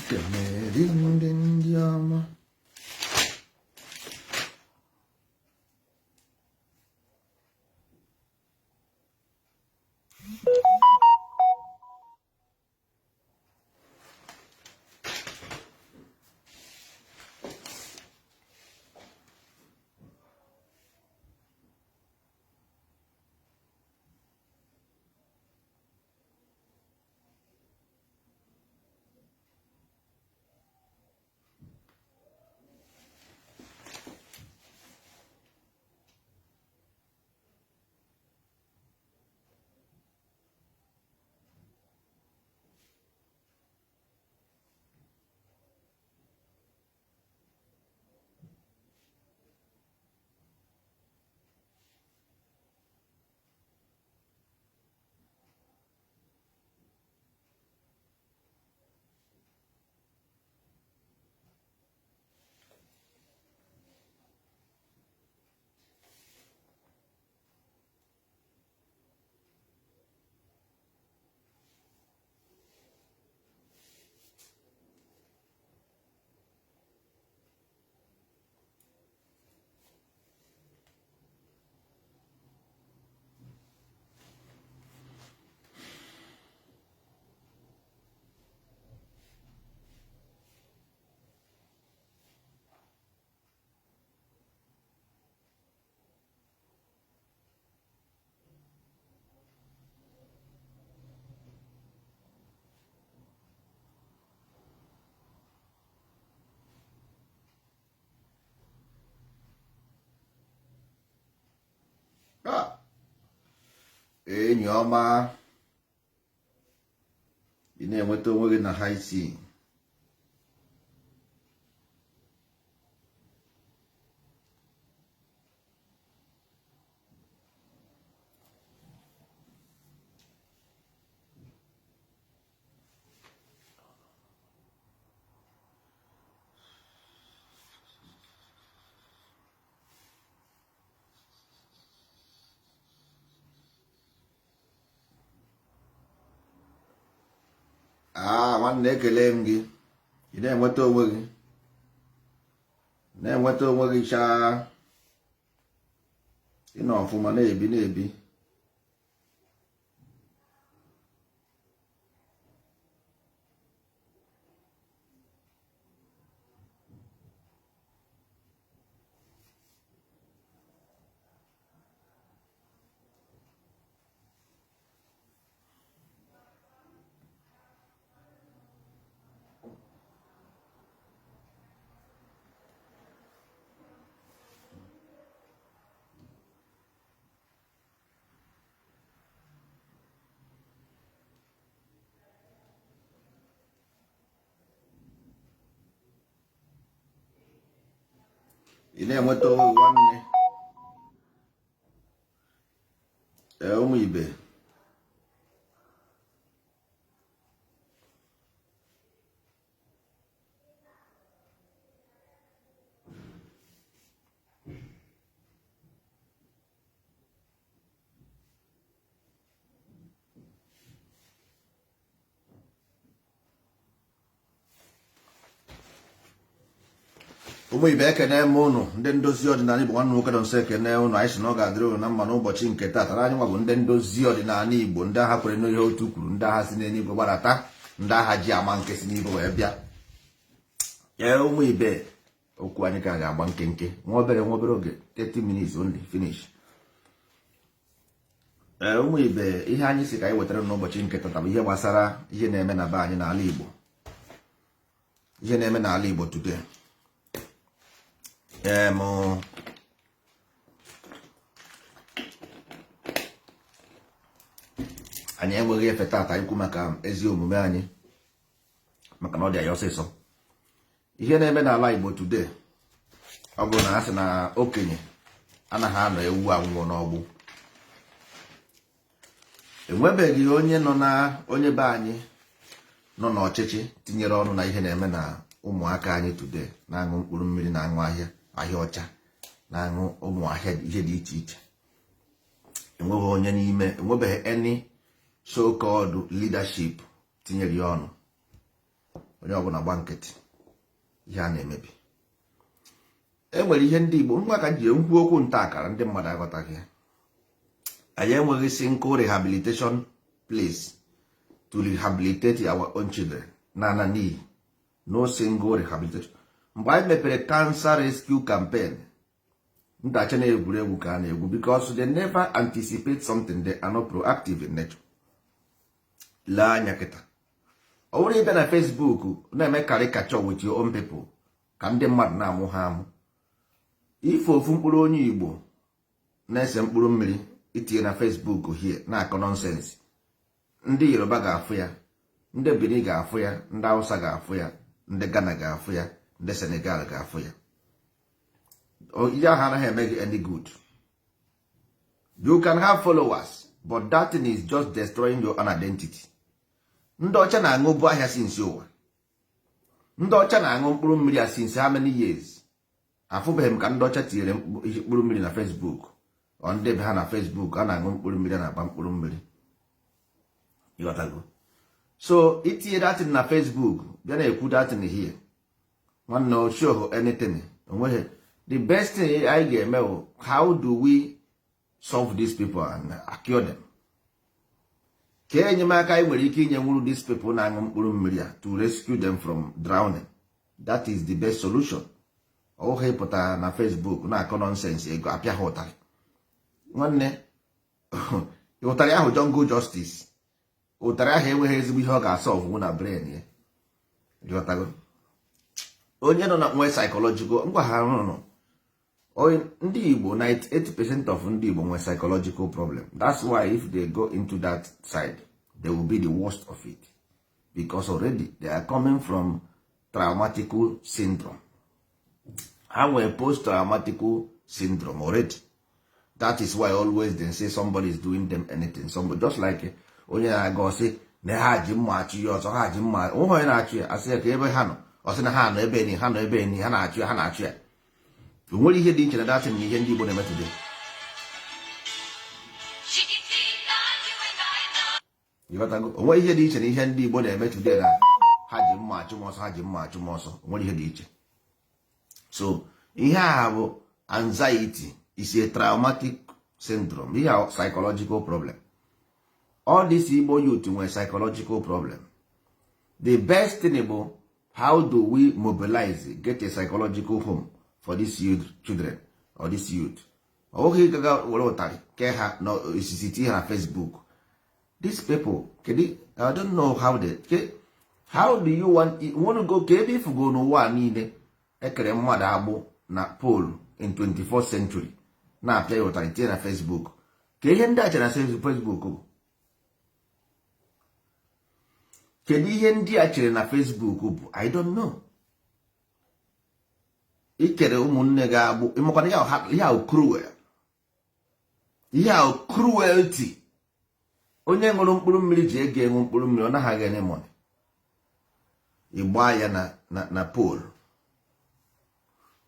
Ekemeri ndị ọma. Ah, enyi ọma, ị na-enweta onwe gị na high sea. Ah, nwanne, ekele m gị. Ị na-enweta onwe gị, na-enweta onwe gị chaa. Ị nọ ọfụma, na-ebi na-ebi. Ị na-enweta onwe gị, nwanne. Ee, ụmụ ibe, ụmụ ibe, ekene m ụnụ. Ndị ndozi ọdịnala Igbo, nwanne nwoke nọ nso, ekene ụnụ. Anyị sị na ọ ga-adịrị ụnụ na mma n'ụbọchị nke taata. Anyị nwa bụ ndị ndozi ọdịnala Igbo, ndị agha kwere n'ihe otu kwuru, ndị agha si n'eluigwe gbadata, ndị agha ji ama nke si n'igwe wee bịa. Ee, ụmụ ibe, okwu anyị ka ga-agba nkenke, nwa obere nwa obere oge, 30 minutes only, finish. Ee, ụmụ ibe, ihe anyị si ka anyị wetara n'ụbọchị nke tata bụ ihe gbasara ihe na-eme na be anyị n'ala Igbo, ihe na-eme n'ala Igbo today. Em anyị enweghị efe tata ikwu maka ezi omume anyị, maka na ọ dị anyị ọsịsọ. Ihe na-eme n'ala Igbo today, ọ bụ na a sị na okenye anaghị anọ ewu anwụọ n'ọgbụ. Enwebeghị onye nọ na onye be anyị nọ n'ọchịchị tinyere ọnụ na ihe na-eme na ụmụaka anyị today na-aṅụ mkpụrụ mmiri, na-aṅụ ahịa ahịa ọcha, na-aṅụ ụmụ ahịa ihe dị iche iche. Enweghị onye n'ime, enwebeghị any so-called leadership tinyere ya ọnụ. Onye ọbụla gba nkịtị. Ihe a na-emebi, e nwere ihe ndị Igbo ngwa ka ji nkwu okwu nta akara, ndị mmadụ aghọtaghị ya. Anyị enweghị single rehabilitation place to rehabilitate our own children na ana n'iyi. No single rehabilitation. Mgbe anyị mepere cancer rescue campaign, ntacha na egwuregwu ka a na-egwu, because they never anticipate something. They are not proactive in nature. Lee anya kịta, ọ bụrụ ịbịa na Facebook na-eme caricature with your own people, ka ndị mmadụ na-amụ ha amụ. Ife ofu mkpụrụ onye Igbo na-ese mkpụrụ mmiri itinye na Facebook hie na-akọ nonsense, ndị Yoruba ga-afụ ya, ndị Benin ga-afụ ya, ndị Hausa ga-afụ ya, ndị Ghana ga-afụ ya, ndị Senegal ga-afụ ya. Ihe ahụ anaghị eme gị any good. You can have followers, but that thing is just destroying your own identity. Ndị ọcha na-aṅụ bụ ahịa since ụwa. Ndị ọcha na-aṅụ mkpụrụ mmiri a since how many years? Afụbeghị m ka ndị ọcha tinyere mkpụrụ mmiri na Facebook. Ọ ndị be ha na Facebook a na-aṅụ mkpụrụ mmiri, a na-agba mkpụrụ mmiri. Ịghọtago? So itinye datin na Facebook, bịa na-ekwu datin here, nwanne, show anything onweghị. The best thing anyị ga-eme bụ, how do we solve these people and cure them? Ka enyemaka anyị nwere ike inye nwuru these people na-aṅụ mkpụrụ mmiri a to rescue them from drowning. That is the best solution. Ọ ịpụta na Facebook na-akọ nonsense, ego apịa ha ụtarị. Nwanne, ụtarị ahụ jungle justice, ụtarị ahụ enweghị ezigbo ihe ọ ga-asolve na brain ya. Ịghọtago? Onye nọ na nwee psychological ngwa ha rụrụ. Ndị Igbo, 98% of ndị Igbo nwee psychological problem. That's why if they go into that side, they will be the worst of it, because already they are coming from traumatical syndrome. Ha nwee post traumatical syndrome already. That is why always they say somebody is doing them anything. Somebody, just like onye na-aga ọsị na ha ji mma achụ ya ọzọ, ha ji mma onwe onye na-achụ ya, asị ya ka ebe ha nọ, ọsị na ha nọ ebe ni, ha nọ ebe ni, ha na-achụ ya, ha na-achụ ya. O nwere ihe dị iche na datin na ihe ndị Igbo na-eme today. Chiquitita, you and I know. Ịghọtago? O nwere ihe dị iche na ihe ndị Igbo na-eme today na ha ji mma achụ m ọsọ, ha ji mma achụ m ọsọ. O nwere ihe dị iche. So ihe a bụ anxiety is a traumatic syndrome, ihe a psychological problem. All this Igbo youth nwere psychological problem. The best thing bụ, how do we mobilize, get a psychological home for these youth, children or this youth? Ọ bụghị ịgaga were ụtarị kee ha na osisi tinye ha na Facebook. These people, kedu, I don't know how they ke, how do you want to go ka ebe ifugo n'ụwa niile ekere mmadụ agbụ na pole in 24th century, na-apịa ya ụtarị, tinye na Facebook? Ka ihe ndị a chere na Facebook bụ, kedu ihe ndị a chere na Facebook bụ? I don't know. Ikere ụmụnne gị agbụ, ịmakwana ihe ahụ cruel, ihe ahụ cruelty. Onye ṅụrụ mkpụrụ mmiri ji ego enwu mkpụrụ mmiri, ọ naghị aga any money. Ịgba ya na pole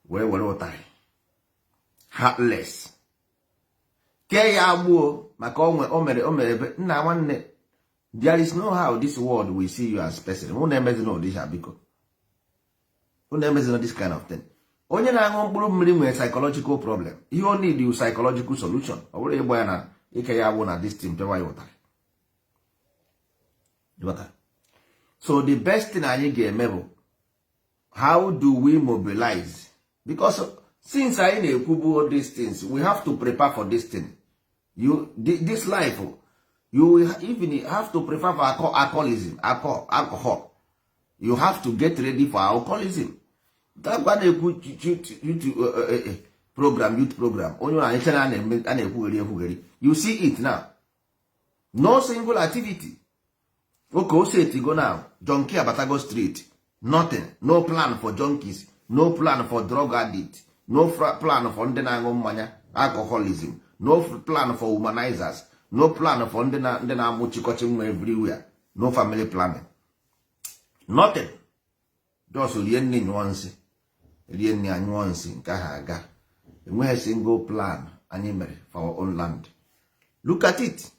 wee were ụtarị heartless kee ya agbụo maka onwe o mere ebe nna. Nwanne, there is no how this world will see you as person. Unu emezina ụdị ha, biko, unu emezina this kind of thing. Onye na-aṅụ mkpụrụ mmiri nwere psychological problem. Ihe o need is psychological solution. Ọ bụrụ ịgba ya na ike ya agbụ na this thing, pịawa ya ụtarị. So the best thing anyị ga-eme bụ, how do we mobilize? Because since anyị na-ekwubu all these things, we have to prepare for this thing. You, this life, you will even have to prepare for alcoholism, alcohol. You have to get ready for alcoholism. Gwa na-ekwu youth program, youth program, onye anyị chere a na-ekwugheri ekwugheri. You see it now, no single activity. Okay, o setigo now, junkie abatago street. Nothing, no plan for junkies, no plan for drug addict, no plan for ndị na-aṅụ mmanya, alcoholism, no plan for womanizers, no plan for ndị na-amụ chịkọchị nwa everywhere, no family planning, nothing. Just rie nne, nyụọ nsị, rie nne, anyụọ nsị, nke ahụ aga. Enweghị single plan anyị mere for our own land. Look at it,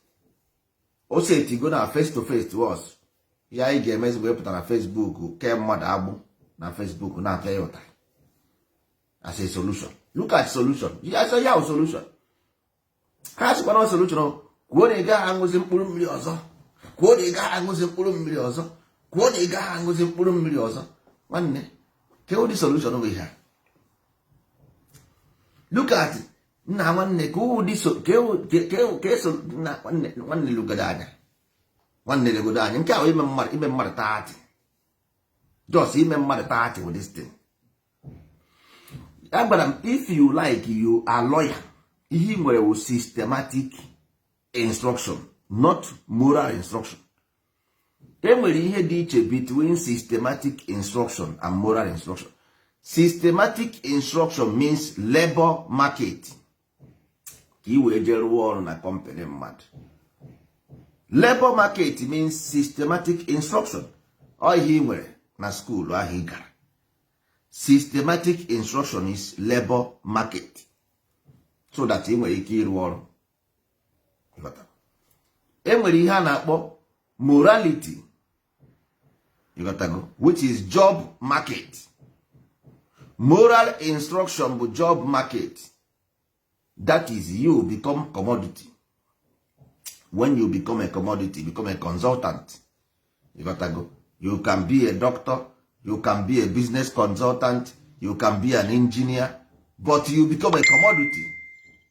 o setigo na face to face to us. Ihe anyị ga-emezi bụ ịpụta na Facebook kee mmadụ agbụ na Facebook, na-apịa ya ụtarị as a solution. Look at solution ya, ya solution ha sịkwa na solution. Kwuo na ị gaghị aṅụzi mkpụrụ mmiri ọzọ, kwuo na ị gaghị aṅụzi mkpụrụ mmiri ọzọ, kwuo na ị gaghị aṅụzi mkpụrụ mmiri ọzọ. Nwanne, ke ụdị solution bụ ihe a? Look at nna, nwanne, ka ụdị so ka eso nna, nwanne, nwanne, legodo anya, nwanne, legodo anya. Nke a bụ ime mmadụ 30, just ime mmadụ 30 with this thing. Agwara m, if you like, you are lawyer. Ihe ị nwere wụ systematic instruction, not moral instruction. E nwere ihe dị iche between systematic instruction and moral instruction. Systematic instruction means labor market, ka ị wee jee rụọ ọrụ na company mmadụ. Labor market means systematic instruction. Ọ ihe ị nwere na school ahụ ị gara. Systematic instruction is labor market, so that ị nwere ike ịrụ ọrụ. E nwere ihe a na-akpọ morality, ịghọtago, which is job market. Moral instruction bụ job market. That is, you become commodity. When you become a commodity, become a consultant, ịghọtago, you can be a doctor, you can be a business consultant, you can be an engineer, but you become a commodity,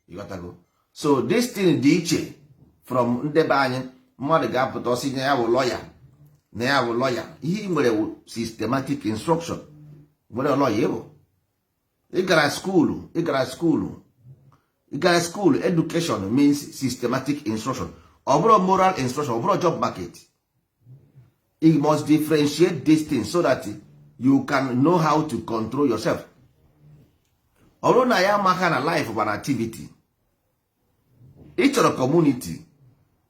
ịghọtago. So this thing dị iche from ndebe anyị. Mmadụ ga-apụta ọsị na ya bụ lawyer, na ya bụ lawyer. Ihe ị nwere bụ systematic instruction. Nwere lawyer bụ ị gara school, ị gara school, ị gara school. Education means systematic instruction. Ọ bụrụ moral instruction, ọ bụrụ job market. You must differentiate these things so that you can know how to control yourself. Ọ bụrụ na ya amaghị na life bụ an activity, ị chọrọ community.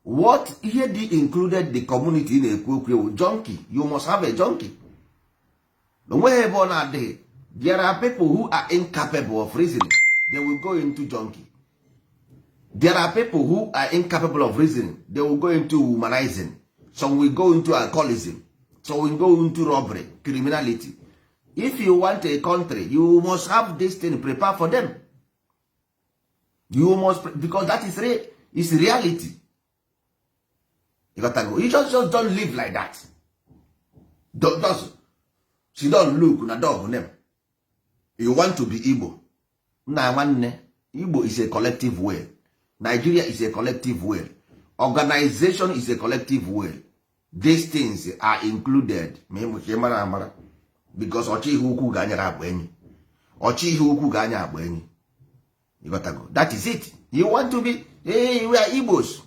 What ihe dị included the community na-ekwu okwu ewu junkie. You must have a junkie. Onweghị ebe ọ na-adịghị. There are people who are incapable of reasoning, they will go into junkie. There are people who are incapable of reasoning, they will go into womanizing. Some will go into alcoholism, some will go into robbery, criminality. If you want a country, you must have this thing prepare for them. You must, because that is real, is reality. You got to go. You just don't live like that. Don't, just she don't look na dog name. You want to be Igbo. Nna, nwanne, Igbo is a collective will. Nigeria is a collective will. Organization is a collective will. These things are included. Ma ị mara amara, because ọchị ihe ukwu ga-anyara agba enyi, ọchị ihe ukwu ga-anya agba enyi. You got to go. That is it. You want to be, hey, we are Igbos.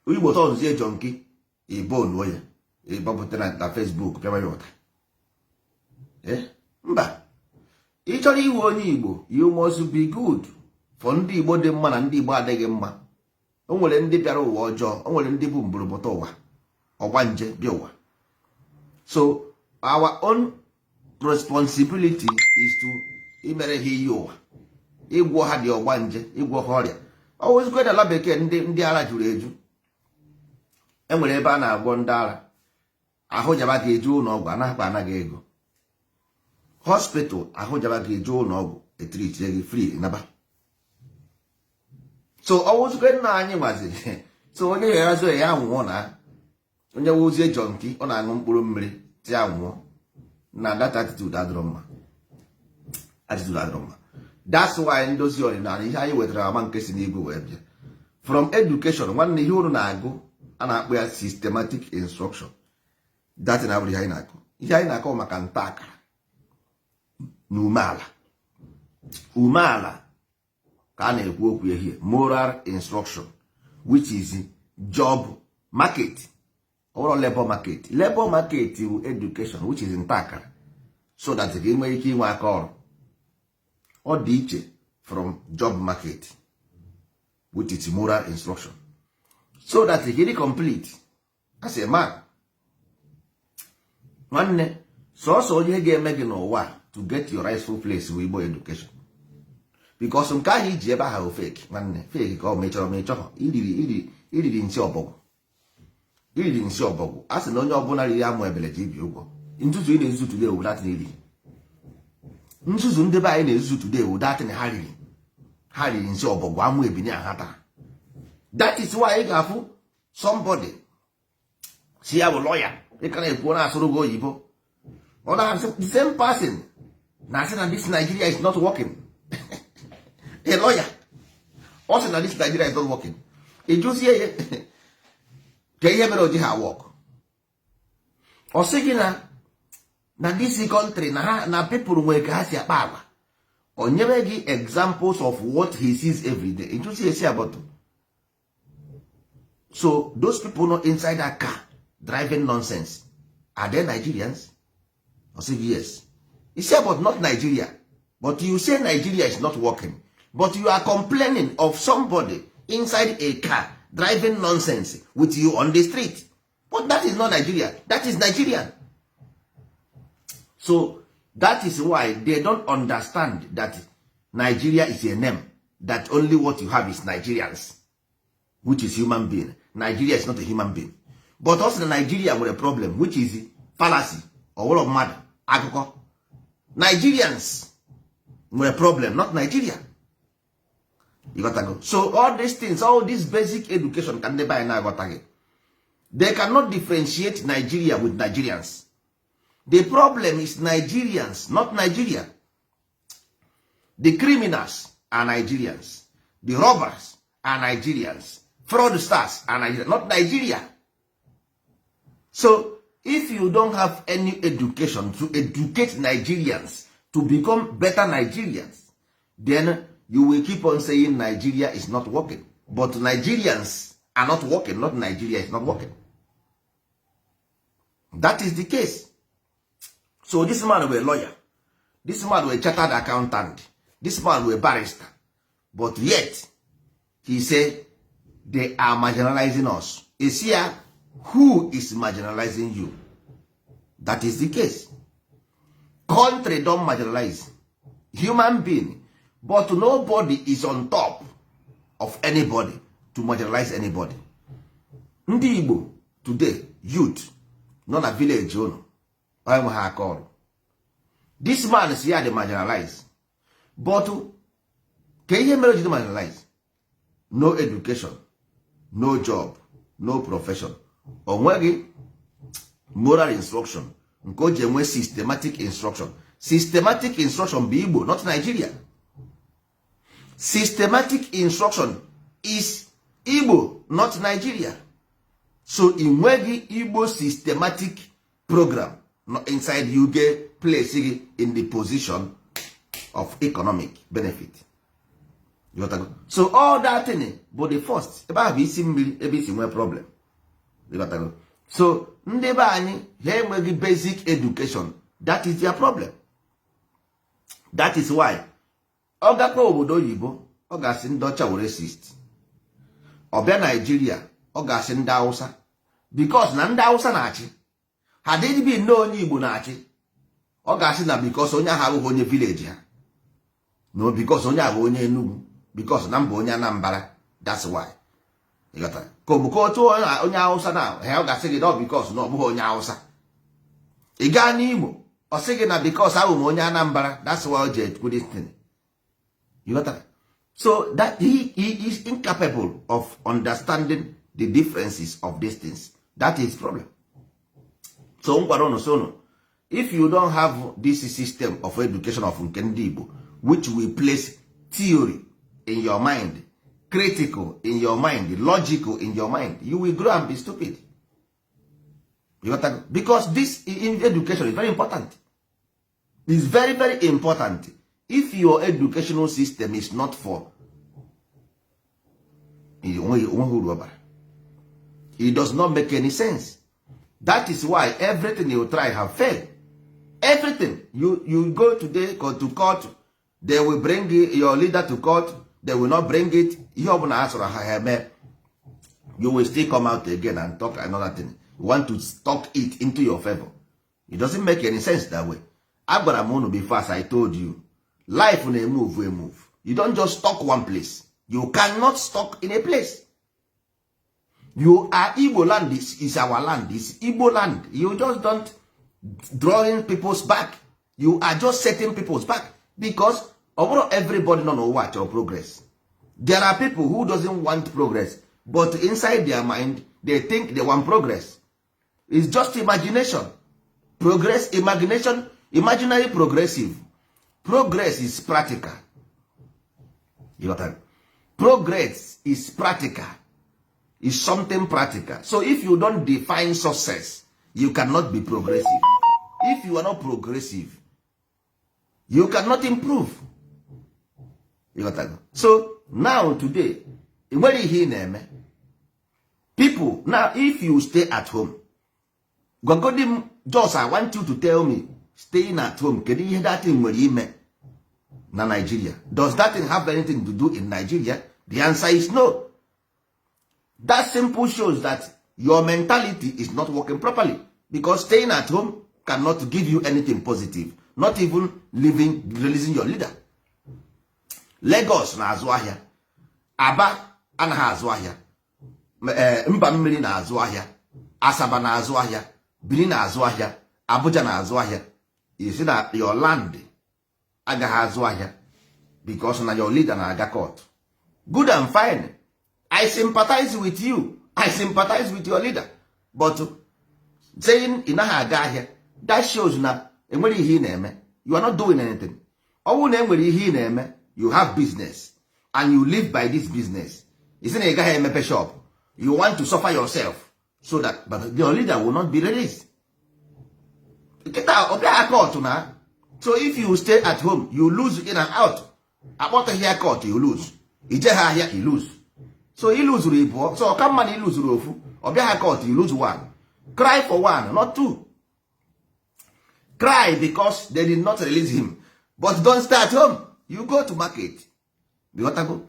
Igbo tọnzie junkie, ibonuo ya, ịgbapụta na Facebook pịawa ya ụta. Mba, ị chọrọ iwe onye Igbo, you must be good for ndị Igbo dị mma na ndị Igbo adịghị mma. O nwere ndị bịara ụwa ọjọọ, o nwere ndị bụ mburupụta ụwa, ọgbanje bịa ụwa. So our own responsibility is to imere ha iyi ụwa, ịgwọ ha dị ọgbanje, ịgwọ ha ọrịa. Ọwụzikwe na ala bekee, ndị ara juru eju. Enwere ebe a na-agwọ ndị ara ahụ. Jaba ga-eje ụlọ ọgwụ, anaghịkwa anaghị ego hospital. Ahụ jaba ga-eje ụlọ ọgwụ, etiritie gị free, naba. So ọwụzikwe nna anyị nwaziri. So onye gharazo ya nwụọ na onye wuzie junkie, ọ na-aṅụ mkpụrụ mmiri ti nwụọ na that attitude adịrọ mma, attitude adịrọ mma. That's why ndozi ọdịnala, ihe anyị wetara ama nke si n'igwe wee bịa from education. Nwanne, ihe unu na-agụ a na-akpọ ya systematic instruction. That na abụrụ ihe anyị na-akụ. Ihe anyị na-akọ maka nta akara na umeala, umeala ka a na-ekwu okwu ehihie. Moral instruction, which is job market, ọ labor market. Labor market bụ education, which is nta akara, so that ka ị nwee ike inwe aka ọrụ. Ọ dị iche from job market, which is moral instruction, so that ị complete as a man. Nwanne, sọsọ onye ga-eme gị n'ụwa to get your rightful place bụ Igbo education, because nke ahụ iji ebe ahụ fake. Nwanne, fake ka ọ mechọrọ mechọrọ. Iriri iriri, iriri nsị ọbọgwụ. Iriri nsị ọbọgwụ. A sị na onye ọbụla riri amụ ebele ji ibi ụgwọ. Nzuzu ị na-ezuzu today wụ that thing iri. Nzuzu ndị be anyị na-ezuzu today wụ that thing ha riri. Ha riri nsị ọbọgwụ, amụ ebini a ha tara. That is why ị ga-afụ somebody si ya bụ lawyer, ị ka na-ekwu, na-asụrụ gị oyibo, ọ na-asị, the same person na-asị na this Nigeria is not working. A lawyer, ọ sị na this Nigeria is not working. Ị jụzie ya ka ihe mere o ji ha work, ọ sị gị na this country na ha na people nwere ka ha si akpa agwa. O nyere gị examples of what he sees every day. Ị jụzie esi about, so those people not inside that car driving nonsense, are they Nigerians? Ọ sị gị yes. You say but not Nigeria, but you say Nigeria is not working, but you are complaining of somebody inside a car driving nonsense with you on the street. But that is not Nigeria, that is Nigerian. So that is why they don't understand that Nigeria is a name, that only what you have is Nigerians, which is human being. Nigeria is not a human being. But also na Nigeria nwere problem, which is fallacy. Ọwụrụ mmadụ akụkọ. Nigerians nwere problem, not Nigeria. You got to go. So all these things, all this basic education ka ndị be anyị na-aghọtaghị. They cannot differentiate Nigeria with Nigerians. The problem is Nigerians, not Nigeria. The criminals are Nigerians, the robbers are Nigerians, fraudsters are Nigerians, not Nigeria. So if you don't have any education to educate Nigerians to become better Nigerians, then you will keep on saying Nigeria is not working. But Nigerians are not working, not Nigeria is not working. That is the case. So this man were lawyer, this man were chartered accountant, this man were barrister, but yet he say they are marginalizing us. Is here, who is marginalizing you? That is the case. Country don marginalize human being, but nobody is on top of anybody to marginalize anybody. Ndị Igbo today, youth nọ na village unu enwe ha aka ọrụ. This man si ya dị marginalize, but ka ihe mere o ji dị marginalize? No education, no job, no profession. O nweghị moral instruction nke o ji enwe systematic instruction. Systematic instruction bụ Igbo, not Nigeria. Systematic instruction is Igbo, not Nigeria. So ị nweghị Igbo systematic program inside you, get place gị in the position of economic benefit. You got? So all that thing bụ the first ebe ahụ bụ isi mmiri, ebe isi nwee problem. You got? So ndị be anyị, ha enweghị basic education. That is their problem. That is why ọ gakwa obodo oyibo, ọ ga-asị ndị ọcha were racist. Ọ bịa Naijiria, ọ ga-asị ndị Hausa, because na ndị Hausa na-achị ha dịbi nne. Onye Igbo na-achị, ọ ga-asị na because onye ahụ abụghị onye village ha, no, because onye ahụ onye Enugu, because na mba onye Anambra. That's why. Ịghọtara ka omuke otu onye Hausa na ha, ọ ga-asị gị na because na ọ bụghị onye Hausa. Ị gaa n'Imo, ọ sị gị na because ahụ m onye Anambra. That's why o ji ekwu this thing. You got that? So that he is incapable of understanding the differences of these things. That is problem. So m gwara unu, so unu, if you don't have this system of education of nke ndị Igbo, which will place theory in your mind, critical in your mind, logical in your mind, you will grow and be stupid. You got that? Because this in education is very important. It's very, very important. If your educational system is not for onweghị uru ọ bara, it does not make any sense. That is why everything you try have failed. Everything you go today, go to court, they will bring your leader to court. They will not bring it. Ihe ọbụla ha sọrọ ha ha eme, you will still come out again and talk another thing. You want to talk it into your favor. It doesn't make any sense that way. Agwara m unu before, as I told you, life na move, move. You don't just stuck one place. You cannot stuck in a place. You are Igbo land is our land, is Igbo land. You just don't drawing people's back. You are just setting people's back, because ọ bụrụ everybody nọ n'ụwa chọrọ progress. There are people who doesn't want progress, but inside their mind they think they want progress. It's just imagination. Progress, imagination, imaginary progressive. Progress is practical. You got that? Progress is practical, is something practical. So if you don't define success, you cannot be progressive. If you are not progressive, you cannot improve. You got that? So now today, nwere ihe ị na-eme people. Now if you stay at home, gwagodi m, just I want you to tell me, staying at home, kedu ihe that thing nwere ime na Nigeria? Does that thing have anything to do in Nigeria? The answer is no. That simple shows that your mentality is not working properly, because staying at home cannot give you anything positive, not even living, releasing your leader. Lagos na-azụ ahịa, Aba anaghị azụ ahịa, mba mmiri na-azụ ahịa, Asaba na-azụ ahịa, Benin na-azụ ahịa, Abuja na-azụ ahịa. Isi na your land agaghị azụ ahịa because na your leader na-aga court. Good and fine, I sympathize with you, I sympathize with your leader, but saying ị naghị aga ahịa, that shows na enwere ihe ị na-eme. You are not doing anything. Ọ bụrụ na enwere ihe ị na-eme, you have business and you live by this business, isi na ị gaghị emepe shop, you want to suffer yourself so that, but your leader will not be released. Nkịta ọ bịaghị court na. So if you stay at home, you lose in and out. Akpọtaghị ya court, you lose. Ije ha ahịa, you lose. So ị luzuru ịbụọ. So ọka mma na ị luzuru ofu. Ọ bịaghị court, you lose one. Cry for one, not two. Cry because they did not release him, but don't stay at home. You go to market. You go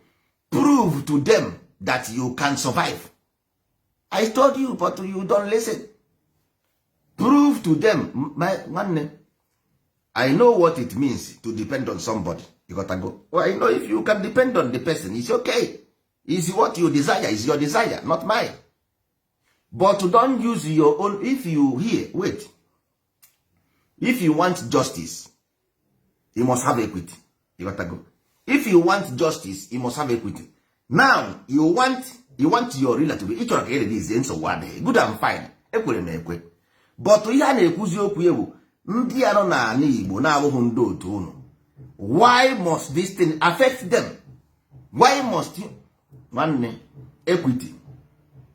prove to them that you can survive. I told you, but you don't listen. Prove to them. My nwanne, I know what it means to depend on somebody. You got to go. Well, I know if you can depend on the person, it's okay. It's what you desire, is your desire, not mine. But don't use your own. If you hear, wait, if you want justice, you must have equity. You got to go. If you want justice, you must have equity. Now you want your leader to be, ị chọrọ ka e release, nsogbu adịghị. Good and fine, ekwere m ekwe. But ihe a na-ekwuzi okwu ewu, ndị a nọ n'ala Igbo na-abụghị ndị otu unu, why must this thing affect them? Why must you? Nwanne, equity,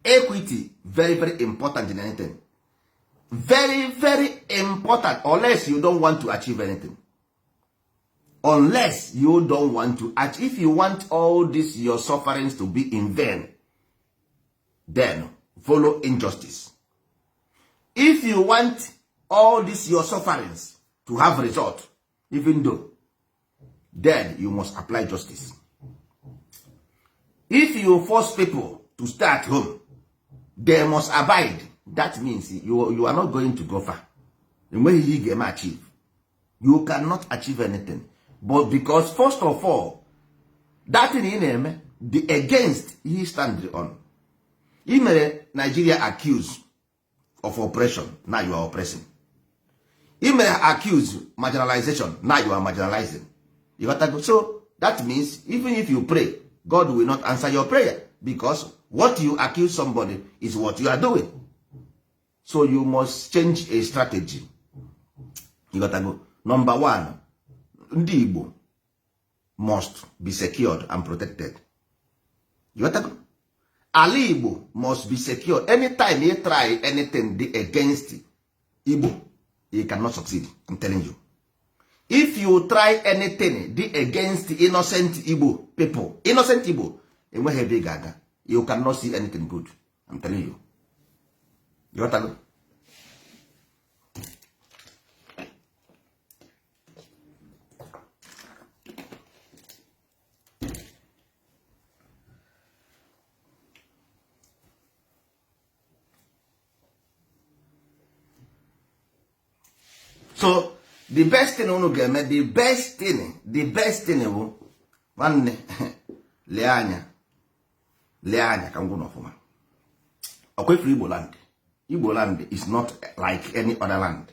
equity, very very important in anything. Very very important. Unless you don't want to achieve anything, unless you don't want to achieve. If you want all this your sufferings to be in vain, then follow injustice. If you want all this your sufferings to have result, even though, then you must apply justice. If you force people to stay at home, they must abide. That means you are not going to go far. Enweghị ihe ị ga-eme achieve. You cannot achieve anything. But because first of all, that thing ị na-eme the against ihe stand on. Ị mere Nigeria accuse of oppression, now you are oppressing. Ị mere accuse marginalization, now you are marginalizing. You got to go. So that means even if you pray, God will not answer your prayer, because what you accuse somebody is what you are doing. So you must change a strategy. You got to go. Number one, ndị Igbo must be secured and protected. You got to go. Ala Igbo must be secured. Anytime you try anything dị against Igbo, you cannot succeed. I'm telling you, if you try anything dị against innocent Igbo people, innocent Igbo, enweghị ebe ị ga-aga. You cannot see anything good. I'm telling you. You got to go. So the best thing unu ga-eme, the best thing, the best thing bụ, nwanne, lee anya, lee anya ka m gwụ n'ọfụma. Ọkwefuru Igbo land. Igbo land is not like any other land.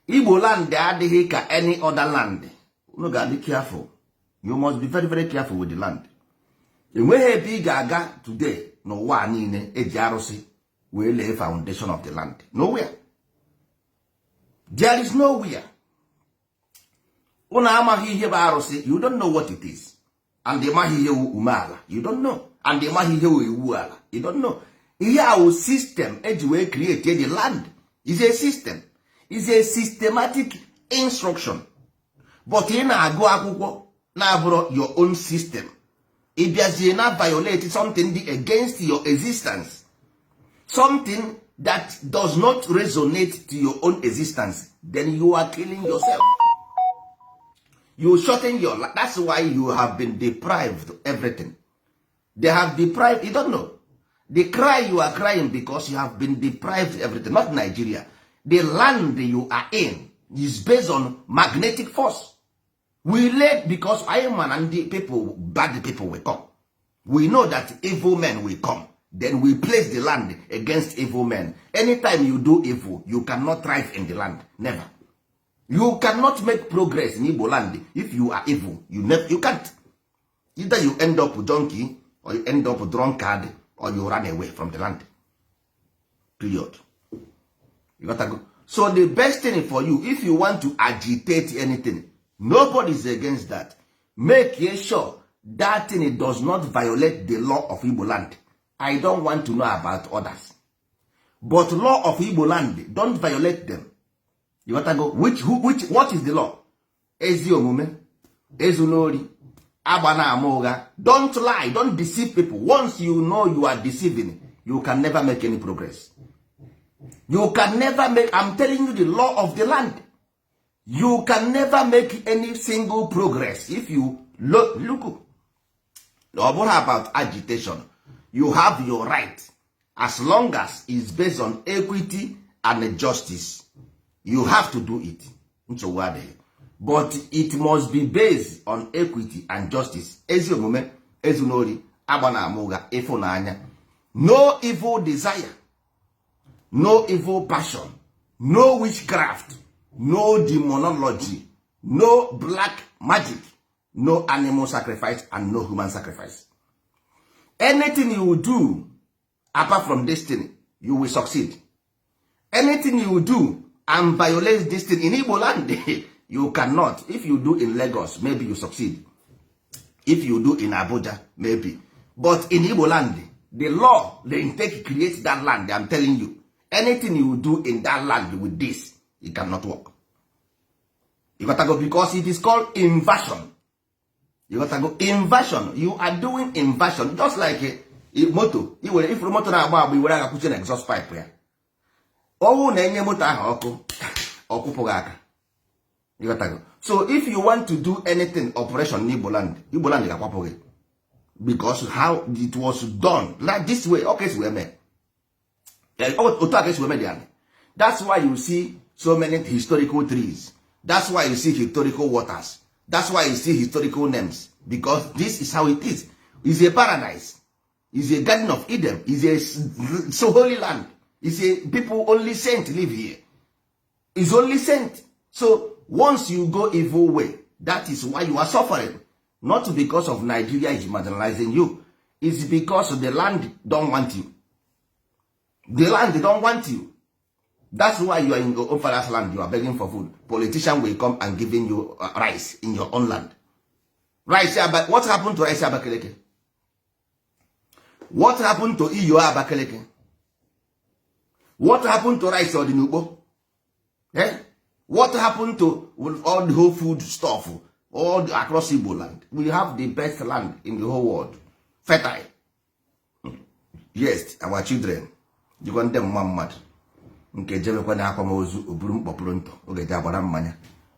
Igbo land adịghị ka any other land. Unu ga-adị careful. You must be very, very careful with the land. Enweghị ebe ị ga-aga today n'ụwa niile eji arụsị wee lay foundation of the land. Nowhere. There is nowhere. Unu amaghị ihe bụ arụsị. You don't know what it is, and ị maghị ihe wu umeala. You don't know. And ị maghị ihe wu iwu ala. You don't know. Ihe ahụ system eji wee create the land is a system, is a systematic instruction, but ị na-agụ akwụkwọ na-abụrụ your own system. Ị bịazie na violate something dị against your existence, something that does not resonate to your own existence, then you are killing yourself. You shorten your life. That's why you have been deprived everything. They have deprived. You don't know the cry you are crying, because you have been deprived everything. Not Nigeria. The land you are in is based on magnetic force we laid, because I man and the people, bad people will come. We know that evil men will come. Then we place the land against evil men. Anytime you do evil, you cannot thrive in the land. Never. You cannot make progress in Igbo land if you are evil. You never, you can't. Either you end up junkie, or you end up drunkard, or you run away from the land, period. You got to go. So the best thing for you, if you want to agitate anything, nobody is against that. Make sure that thing does not violate the law of Igbo land. I don't want to know about others, but law of Igbo land, don't violate them. You got to go. Which, who, which, what is the law? Ezi omume, ezuna agba na ama ụgha. Don't lie, don't deceive people. Once you know you are deceiving, you can never make any progress. You can never make. I'm telling you the law of the land. You can never make any single progress if you look, look. Ọ bụrụ about agitation, you have your right as long as it's based on equity and justice. You have to do it. Nsogbu adịghị, but it must be based on equity and justice. Ezi omume, ezunori, agba na ama ụgha, ịfụnanya, no evil desire, no evil passion, no witchcraft, no demonology, no black magic, no animal sacrifice and no human sacrifice. Anything you do apart from this thing, you will succeed. Anything you do and violate this thing in Igbo land, you cannot. If you do in Lagos, maybe you succeed. If you do in Abuja, maybe. But in Igbo land, the law they take create that land, I'm telling you, anything you do in that land with this, it cannot work. You got to go, because it is called inversion. You got to go. Inversion. You are doing inversion, just like a moto. Iwere ifuru moto na-agba agba, iwere aka kwuchie na exhaust pipe ya. Ọnwụ na-enye moto ahụ ọkụ, ọkwụpụghị aka. You got to go. So if you want to do anything operation n'Igbo land, Igbo land ga-akwapụ gị, because how it was done like this way, okay, si wee mee otu a ka esi wee mee dị anyị. That's why you see so many historical trees. That's why you see historical waters. That's why you see historical names, because this is how it is a paradise, is a Garden of Eden, is a so holy land, is a people, only saint live here, is only saint. So once you go evil way, that is why you are suffering. Not because of Nigeria is marginalizing you, it's because the land don't want you. The land don't want you. That's why you are in your own father's land, you are begging for food. Politician will come and giving you rice in your own land. Rice. What happened to rice Abakaliki? What happened to iyo Abakaliki? What happened to rice Ọdịnugbo, eh? What happened to all the whole food stuff all across Igbo land? We have the best land in the whole world, fertile. Yes, our children jikwa ndị mma mmadụ nke jebekwa na akwamozu, oburu mkpọpụrụ ntọ oge ji agbara mmanya,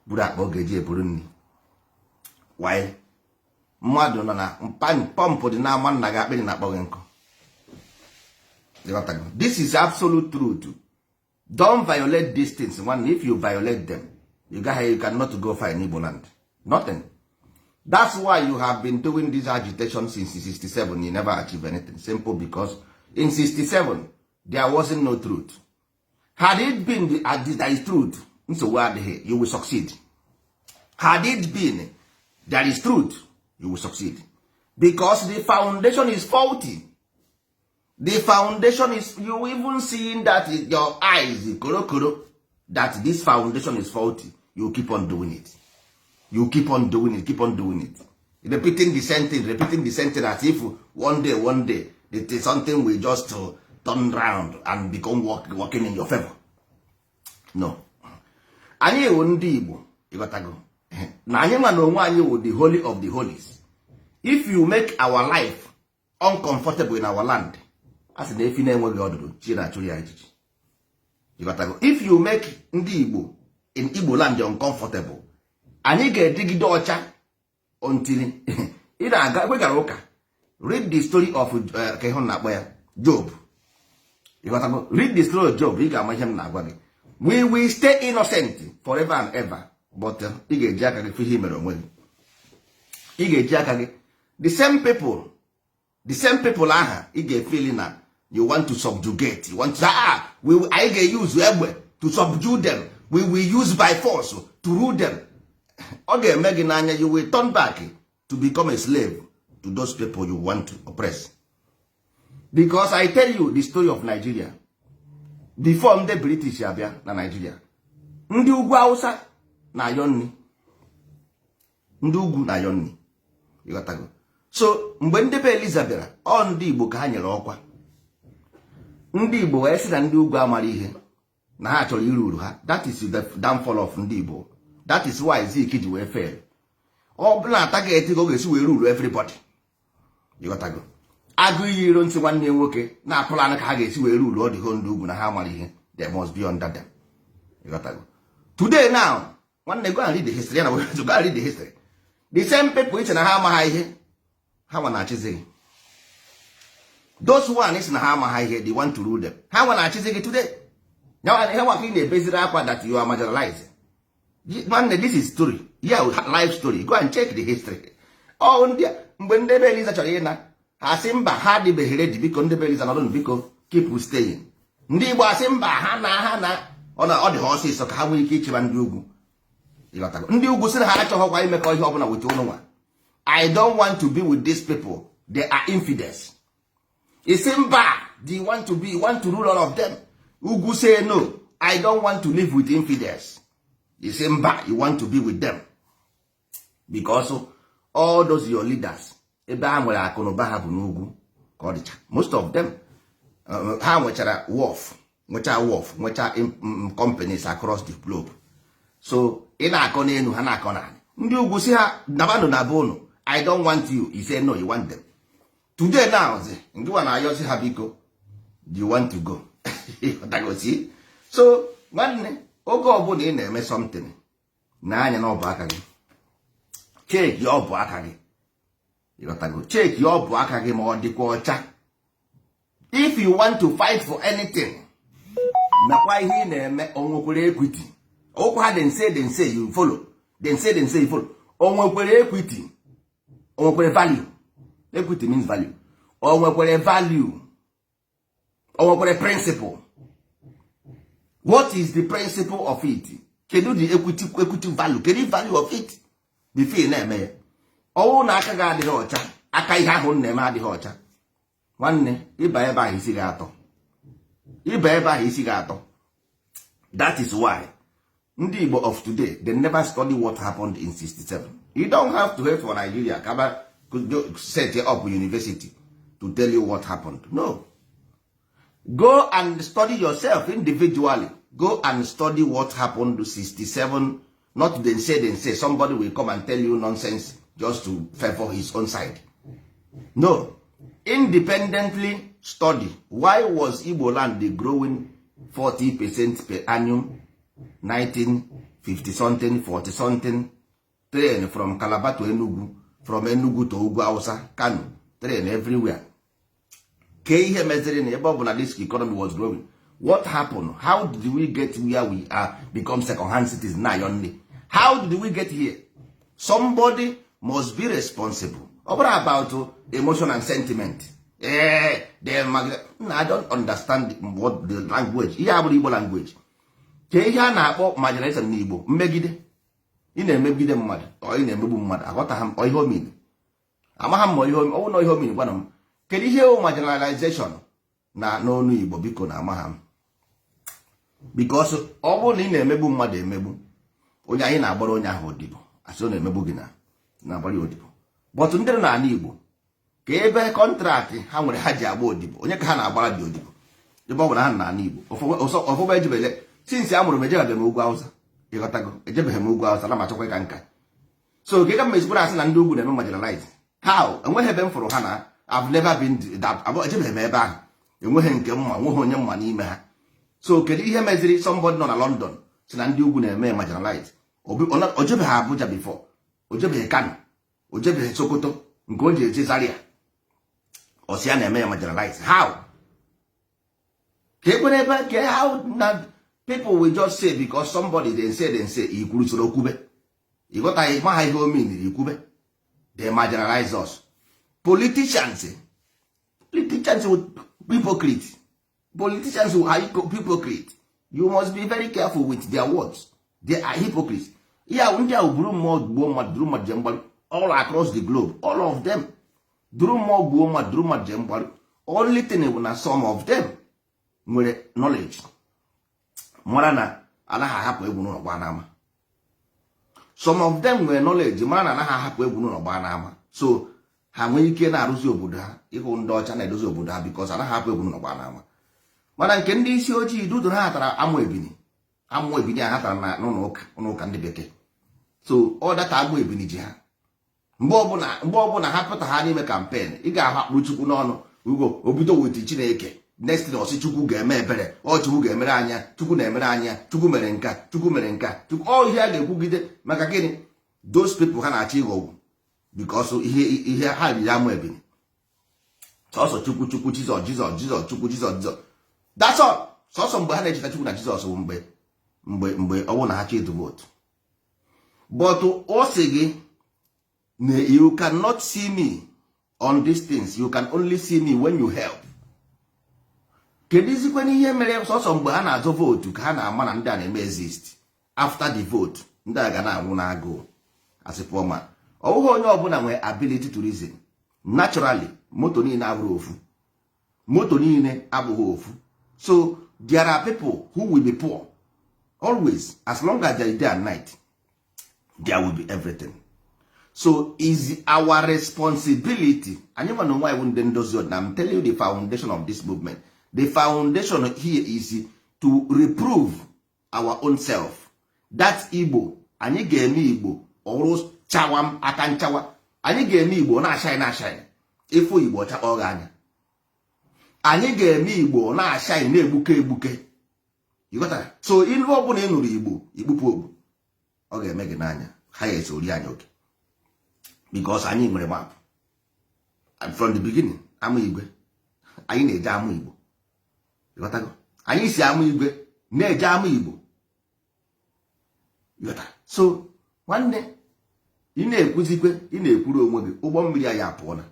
buru akpa oge ji eburu nri. Why mmadụ nọ na pọmpụ dị n'ama nna gị, akpịrị na-akpọ gị nkụ? This is absolute truth. Don't violate these things. Nwanne, if you violate them, you gaghị, you cannot go far in Igbo land, nothing. That's why you have been doing this agitation since 67. You never achieve anything. Simple, because In 67 there wasn't no truth. Had it been there is truth, nsogbu adịghị, you will succeed. Had it been there is truth, you will succeed, because the foundation is faulty. The foundation is, you even seeing that in your eyes, korokoro, that this foundation is faulty. You keep on doing it, you keep on doing it, keep on doing it, repeating the same thing, repeating the same thing, as if one day, one day, it is something will just turn round and become working in your favor. No. Anyị wụ ndị Igbo, ịghọtago na anyị nwa na onwe anyị wụ the holy of the holies. If you make our life uncomfortable in our land, a sị na efi na-enweghị ọdụdụ, chi na-achụrụ ya ijiji, ịghọtago? If you make ndị Igbo in Igbo land uncomfortable, anyị ga-edịgide ọcha until ị na-aga ekwe gara ụka. Read the story of ka ịhụ na-akpọ ya Job, ịghọtago? Read the story of Job, ị ga-ama ihe m na-agwa gị. We will stay innocent forever and ever, but ị ga-eji aka gị fụ ihe i mere onwe gị. Ị ga-eji aka gị, the same people, the same people aha ị ga-efeel na you want to subjugate, you want to, we, anyị ga-use egbe to subdue them, we will use by force to rule them. Ọ ga-eme gị n'anya, you will turn back to become a slave to those people you want to oppress. Because I tell you the story of Nigeria before ndị British abịa na Nigeria. Ndị ugwu Hausa na-ayọ nri, ndị ugwu na-ayọ nri, ịghọtago? So mgbe ndị be Eliza bịara, ọ ndị Igbo ka ha nyere ọkwa. Ndị Igbo wee sị na ndị ugwu amara ihe, na ha chọrọ iru uru ha. That is the downfall of ndị Igbo. That is why Zik ji wee fail. Ọ bụla target ka ọ ga-esi wee rule everybody, ịghọtago? Agụ iyi iro ntị nwanne ya nwoke na-apụlanụ ka ha ga-esi wee rule ọ dịgo ndị ugwu na ha mara ihe. They must be under them, ịghọtago? Today now, nwanne, go and read the history ya na go and read the history. The same people iche na ha amaghị ihe, ha nwa na-achịzi gị. Those one is na ha amaghị ihe, they want to rule them, ha nwa na-achịzi gị today. Ihe nwa ka ị na-ebeziri akwa that you are marginalized. Nwanne, this is story, yeah, life story. Go and check the history. Ọ ndị mgbe ndị be Eliza chọrọ ịna, ha sị mba, ha adịbeghị ready, biko ndị be Eliza nọdụ, biko keep staying. Ndị Igbo asị mba, ha na ọ na ọ dị ha ọsịsọ ka ha nwee ike ịchịba ndị ugwu, ịghọtago? Ndị ugwu sị na ha achọghọkwa imekọ ihe ọbụla with ụnụ nwa. I don't want to be with these people, they are infidels. Isi mba, do you want to be, you want to rule all of them? Ugwu say no, I don't want to live with infidels. Isi mba, you want to be with them, because all those your leaders, ebe ha nwere akụ na ụba ha bụ n'ugwu ka ọ dịcha. Most of them, ha nwechara wharf, nwechaa wharf, nwechaa companies across the globe. So ị na-akọ n'elu, ha na-akọ n'ala. Ndị ugwu si ha nabanụ na be unu, I don't want you. You say no, you want them today. Now zi ndị nwa na-ayọzi ha, biko, do you want to go? Ịghọtago? So nwanne, oge ọbụla ị na-eme something, na anya na ọbụ aka gị, check ọ bụ aka gị, ịghọtago? Check ọ bụ aka gị ma ọ dịkwa ọcha. If you want to fight for anything, nakwa ihe ị na-eme, o nwekwara equity okwu ha. Dem say, dem say you follow, dem say, dem say you follow. O nwekwara equity? O nwekwara value? Equity means value. O nwekwara value? O nwekwara principle? What is the principle of it? Kedu the equity value? Kedu value of it before ị na-eme ya? Ọwụ na aka gị adịghị ọcha, aka ihe ahụ na-eme adịghị ọcha, nwanne, ịba ebe ahụ isi gị atọ, ịba ebe ahụ isi gị atọ. That is why ndị Igbo of today, they never study what happened in 67. You don't have to wait for Nigeria kaba set up university to tell you what happened. No, go and study yourself individually. Go and study what happened to 67, not then say, then say somebody will come and tell you nonsense just to favor his own side. No, independently study why was Igbo land growing 40% per annum 1950 something, 40 something. Train from Calabar to Enugu, from Enugu to Ugwu Hausa, Kano, train everywhere. Ke ihe meziri na ebe ọ bụ na this economy was growing? What happened? How did we get where we are, become second hand citizens na nri? How did we get here? Somebody must be responsible. Ọ bụrụ about emotion and sentiment, Ee, they na I don't understand what the language. Ihe abụrụ Igbo language ka ihe a na-akpọ marginalization n'Igbo, mmegide. Ị na-emegide mmadụ, ọ ị na-emegbu mmadụ. Aghọtaghị m ihe o mean. Amagha m ma ihe ọwụ na ihe o mean. Gwana m, kedu ihe wụ marginalization na n'ọnụ Igbo, biko? Na amagha m, because ọ bụrụ na ị na-emegbu mmadụ, emegbu onye, anyị na-agbara onye ahụ odibo, asị ọ na-emegbu gị na na-agbara ya odibo. But ndị nọ n'ala Igbo, ka ebe contract ha nwere ha ji agba odibo, onye ka ha na-agbara dị odibo? Ebe ọ bụ na ha nọ n'ala Igbo ọfụma, ejebele since a mụrụ m, ejebeghị m ugwu Awụsa. Ịghọtago? Ejebeghị m ugwu Awụsa na m achọkwa ịka nka. So ka m ezikwara asị na ndị ugwu na-eme marginalize? How? Enweghị ebe m fụrụ ha na I've never been that. Ejebeghị m ebe ahụ, enweghị nke mma, nweghị onye mma n'ime ha. So kedu ihe meziri somebody nọ na London si na ndị ugwu na-eme marginalize? O jebeghị Abuja before, o jebeghị Kano, o jebeghị Sokoto, nke o ji eje Zaria, ọ sị ya na-eme ya marginalize. How? Ka ekwere ebe ka how na people will just say because somebody then say, then say, ikwuru soro kwube, ịghọtaghị ma ha ihe o mean. Ikwube they marginalize us. Politicians with hypocrite, politicians who are hypocrite. You must be very careful with their words. They are hypocrites. Ya ndị ahụ buru mmụọ gbuo mmadụ, duru mmadụ jee mgbaru all across the globe. All of them duru mmụọ gbuo mmadụ, duru mmadụ jee mgbaru. Only thing bụ na some of them nwere knowledge, mara na anaghị ahapụ egwu n'ụlọ gbaa n'ama. Some of them nwere knowledge, mara na anaghị ahapụ egwu n'ụlọ gbaa n'ama. So ha nwee ike na-arụzi obodo ha, ịhụ ndị ọcha na-edozi obodo ha, because anaghị ahapụ egwu n'ụlọ gbaa n'ama. Mana nke ndị isi ojii dudu, ha tara amụ ebini, amụ ebini a ha tara na n'ụlọ ụka, ụlọ ụka ndị bekee. So ọ data amụ ebini ji ha. Mgbe ọbụla ha pụta ha n'ime campaign, ị ga-ahụ akpụrụ Chukwu n'ọnụ ugo obido with Chineke. Next thing, ọsị Chukwu ga-eme ebere, ọ Chukwu ga-emere anya, Chukwu na-emere anya, Chukwu mere nka, Chukwu mere nka, Chukwu. Ọ ihe a ga-ekwugide maka gịnị? Those people ha na-achọ ịghọgbu, because ihe ha riri amụ ebini. Sọsọ Chukwu, Chukwu, Jizọs, Jizọs, Jizọs, Chukwu, Jizọs, Jizọs, that's all. Sọsọ mgbe ha na-echeta Chukwu na Jizọs bụ mgbe ọ bụrụ na ha chọ ịtụ vote. But ọ sị gị na you cannot see me on these things, you can only see me when you help. Kedu izikwe n'ihe mere sọsọ mgbe ha na-azụ vote ka ha na-ama na ndị a na-eme exist? After the vote, ndị a ga na-anwụ n'agụụ. Asị poor man. Ọ bụghị onye ọbụla nwere ability to reason naturally. Moto niile abụrụ ofu, moto niile abụghị ofu. So there are people who will be poor always. As long as there is day and night, there will be everything. So is our responsibility, anyị nwa na onwe anyị bụ ndị ndozi ọdịnala. I'm telling you, the foundation of this movement, the foundation here is to reprove our own self that Igbo. Anyị ga-eme Igbo ọrụ chawa aka nchawa. Anyị ga-eme Igbo na-ashine, na-ashine. Ịfụ Igbo, ọchakpọ gị anya. Anyị ga-eme Igbo na-ashine, na-egbuke egbuke. Ịghọtara? So ilu ọbụla ị nụrụ Igbo ikpupụ okpu, ọ ga-eme gị n'anya. Ha ya esori anyị oke, because anyị nwere map from the beginning. Ama igwe anyị na-eje ama Igbo. Ịghọtago? Anyị si ama igwe na-eje ama Igbo. Ịghọtara? So nwanne, ị na-ekwuzikwe, ị na-ekwuru onwe gị. Ụgbọ mmiri anyị apụọna,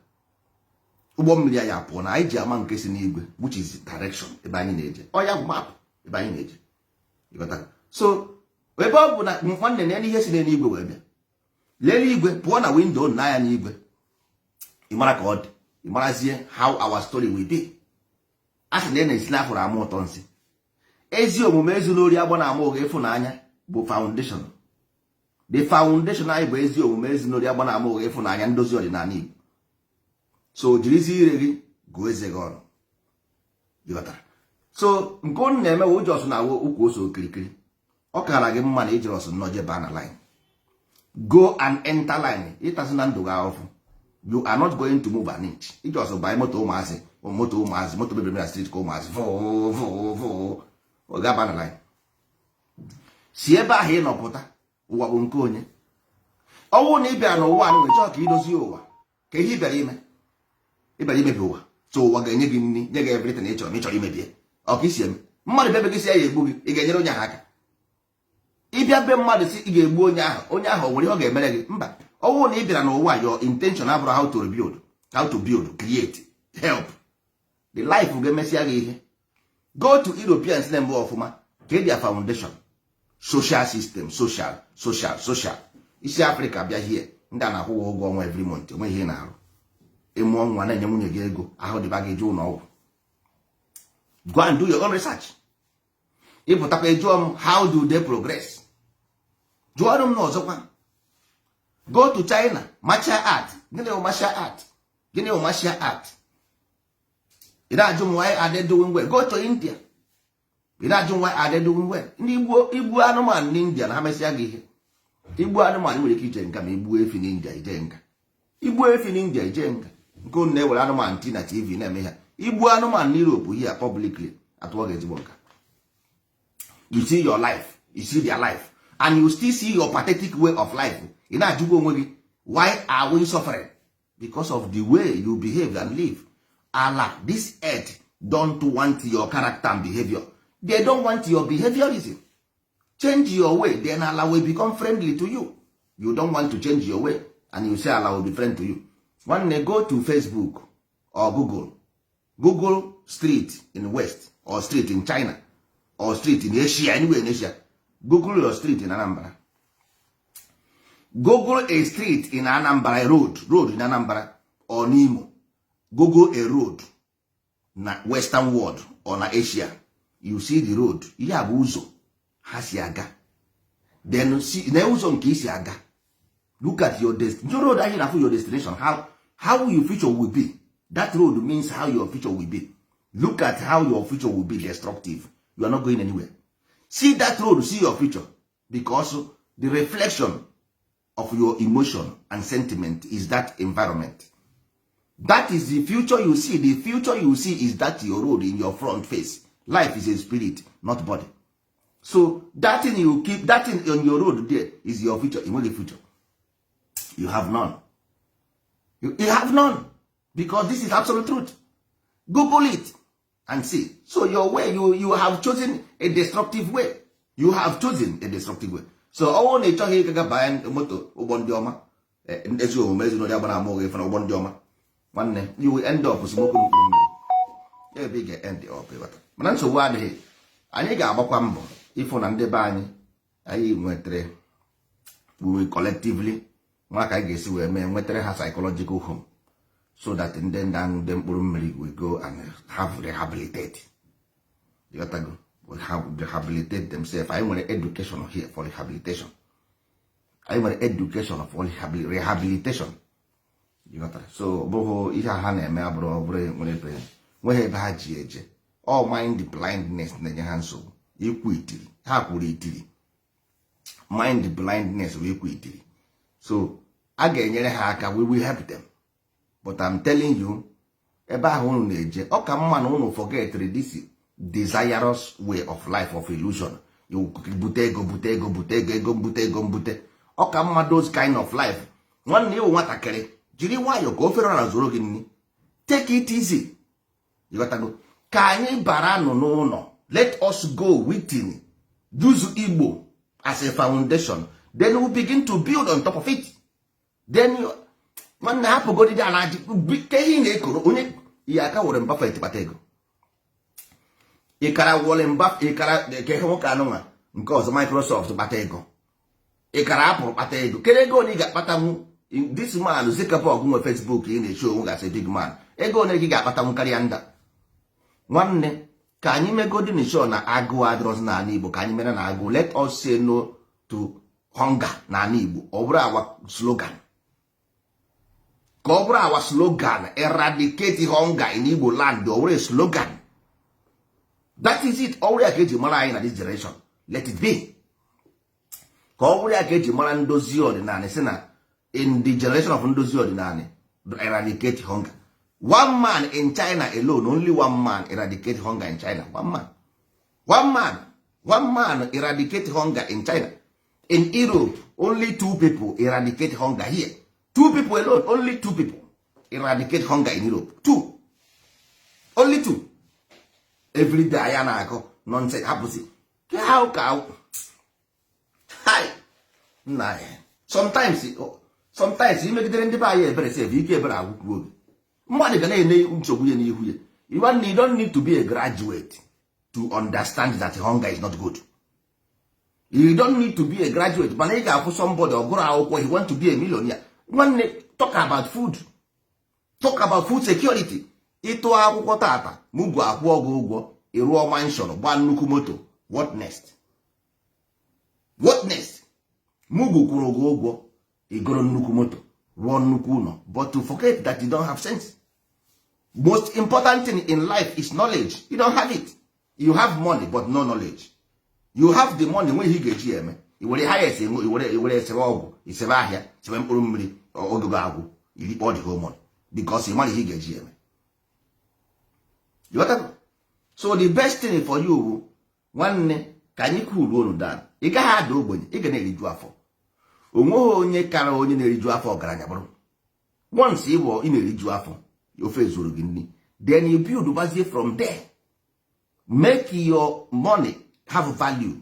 ụgbọ mmiri anyị apụọna. Anyị ji ama nke si n'igwe, which is direction ebe anyị na-eje. Ọ ya bụ map ebe anyị na-eje. Ịghọtago? So ebe ọ bụ na nwanne na ihe si n'eluigwe wee bịa, lee igwe pụọ na window na ya n'igwe, ị mara ka ọ dị, ị marazie how our story will be. A sị na ị na-esi n'afọrọ ama ụtọ nsị. Ezi omume, ezu n'ori, agba na ama ụgha, ịfụnanya bụ foundation. The foundation anyị bụ ezi omume, ezi n'ori, agba na ama ụgha, ịfụnanya, ndozi ọdịnala Igbo. So jirizi ire gị gụọ eze gị ọnụ. Ịghọtara? So nke unu na-eme wụ ụjọs na awụ ukwu ose okirikiri. Ọ kara gị mma na ijiri ọsọ nnọọ jebe na line. Go and enter line. Ịtasị na ndụ gị ahụfụ. You are not going to move an inch. Iji ọsọ banye moto ụmụazị, moto ụmụazị, moto mebiri na street ka ụmụazị vụ vụ vụ gaba na line. Si ebe ahụ ị nọ pụta. Ụwa bụ nke onye ọnwụ na ị bịara n'ụwa a nwere chọọ ka idozie ụwa, ka ihe ị bịara ime. Ị bịara imebi ụwa, so ụwa ga-enye gị nri, nye gị everything ị chọrọ. Ma ị chọrọ imebie, ọ ka isi eme mmadụ bịa be gị si ya egbu gị, ị ga-enyere onye ahụ aka? Ịbịa be mmadụ si ị ga-egbu onye ahụ, onye ahụ o nwere ihe ọ ga-emere gị? Mba. Ọnwụ na ị bịara n'ụwa, your intention abụrụ how to rebuild, how to build, create, help. The life ga-emesịa gị ihe. Go to Europeans na-eme ọfụma ka their foundation, social system, social, social, social. Isi Africa bịa hie, ndị a na-akwụ ụgwọ ọnwa every month, onwe ihe ị na-arụ. Ịmụọ nwa, na-enye nwunye gị ego, ahụ dịba gị, je ụlọ ọgwụ. Go and do your own research. Ịpụtakwa, jụọ m, how do they progress? Jụọrọ m na ọzọkwa, go to China, martial art. Gịnị bụ martial art? Gịnị bụ martial art? Ị na-ajụ m, why are they doing well? Go to India. Ị na-ajụ m, why are they doing well? Ndị igbo, igbu anụmanụ n'India na ha mesịa gị ihe. Igbu anụmanụ nwere ike ije nga, ma igbuo efi n'India, ije nga. Igbuo efi n'India, ije nga. Nke unu na-ewere anụmanụ ti na TV na-eme ha. Igbu anụmanụ n'Europe here, publicly, atụọ gị ezigbo nka. You see your life, you see their life, and you still see your pathetic way of life. Ị na-ajụgwa onwe gị, why are we suffering? Because of the way you behave and live. Ala, this earth don't want your character and behavior. They don't want your behaviorism. Change your way, then Allah will become friendly to you. You don't want to change your way and you say Allah will be friend to you. Nwanne, go to Facebook or Google, Google street in West or street in China or street in Asia, anywhere in Asia. Google your street in Anambra. Google a street in Anambra, a road, road in Anambra or n'Imo. Google a road na Western world or na Asia. You see the road. Ihe a bụ ụzọ ha si aga. Then see na ụzọ nke isi aga. Look at your destination road ahụ na your destination, how your future will be. That road means how your future will be. Look at how your future will be destructive. You are not going anywhere. See that road, see your future, because the reflection of your emotion and sentiment is that environment. That is the future you see. The future you see is that your road in your front face. Life is a spirit, not body. So that thing you keep, that thing on your road there is your future. Enweghị future. You have none. You have none, because this is absolute truth. Google it and see. So your way, you have chosen a destructive way. You have chosen a destructive way. So ọnwụ na ị chọghị ịgaga banye moto ụgbọ ndị ọma, ezi omume ezinụlọ ya gbara ama ụgha ife na ụgbọ ndị ọma, nwanne, you will end up smoking mkpụrụ mmiri ebe ị ga-end up. Ịghọta? Mana nsogbu adịghị. Anyị ga-agbakwa mbọ ịfụ na ndị be anyị, anyị nwetara, we will collectively nwa ka anyị ga-esi wee mee nwetara ha psychological home, so that ndị ndị mkpụrụ mmiri will go and have rehabilitate. Ịghọtago? We have rehabilitate themselves. Anyị nwere education here for rehabilitation. Anyị nwere education for rehabilitation. Ịghọtara? So ọ bụghị ihe ha na-eme abụrụ ọ bụrụ nwere ebe nweghị ebe ha ji eje. All mind blindness na-enye ha nsogbu. Ikwu itiri ha kwuru itiri. Mind blindness bụ ikwu itiri. So a ga-enyere ha aka. We will help them, but I'm telling you, ebe ahụ unu na-eje, ọ ka mma na unu forget this desirous way of life of illusion. You bute ego, bute ego, bute ego, ego mbute, ego mbute. Ọ ka mma those kind of life. Nwanne, ịwụ nwatakịrị, jiri nwayọọ ka ofere na zoro gị nri. Take it easy. Ịghọtago? Ka anyị bara nụ n'ụlọ. Let us go within, use Igbo as a foundation, then we begin to build on top of it. Then nwanne, hapụgodi dị ala ke ihe ị na-ekoro onye ihe aka. Warren Buffett kpata ego. Ịkara Warren Buffett, ịkara ke ihe nwoke anụnwa nke ọzọ, Microsoft kpata ego, ịkara Apple kpata ego. Kedu ego ole ị ga-akpatanwu? This man Zuckerberg nwe Facebook, ị na-eche onwe gasị big man, ego ole gị ga-akpatanwu karịa nda? Nwanne, ka anyị megodi show na agụụ adịrọzi n'ala Igbo. Ka anyị mere na agụụ, let us say no to hunger n'ala Igbo. Ọ bụrụ our slogan, ka ọ bụrụ our slogan, eradicate hunger in Igbo land. Ọ bụrụ slogan, that is it. Ọ bụrụ ya ka eji mara anyị na this generation, let it be. Ka ọ bụrụ ya ka eji mara ndozi ọdịnala, si na in the generation of ndozi ọdịnala, eradicate hunger. One man in China alone, only one man eradicate hunger in China. One man, one man, one man eradicate hunger in China. In Europe, only two people eradicate hunger here. Two people alone, only two people eradicate hunger in Europe. Two, only two. Every day ya na-akọ nonsense. Hapụzi how ka hi nna ya. Sometimes imegidere ndị be anyị ebere sef, ike ebere agwụkwuo oge. Mmadụ ga na-ene nsogbu ya n'ihu ya. You don't need to be a graduate to understand that hunger is not good. You don't need to be a graduate, mana ị ga-afụ somebody ọ gụrụ akwụkwọ, he want to be a millionaire. Nwanne, talk about food, talk about food security. Ịtụ akwụkwọ tata, mugu akwụọ gị ụgwọ, ịrụọ mansion, gbaa nnukwu moto, what next? What next? Mugu kwụrụ gị ụgwọ, igoro nnukwu moto, rụọ nnukwu ụlọ, but to forget that you don't have sense. Most important thing in life is knowledge. You don't have it. You have money but no knowledge. You have the money, nweghị ihe ị ga-eji eme. Iwere highest, iwere esebe ọgwụ, isebe ahịa, sebe mkpụrụ mmiri, ogogo agwụ, irikpọ the whole money because ị mara ihe ị ga-eji eme. You got that? So the best thing for you bụ, nwanne, ka anyị cool unu down. Ị gaghị ada ogbenye, ị ga na-eriju afọ. Onweghị onye kara onye na-eriju afọ ọgaranya bụrụ. Once ị bụ ị na-eriju afọ, ofe zuru gị nri, then you build bazie from there. Make your money have value.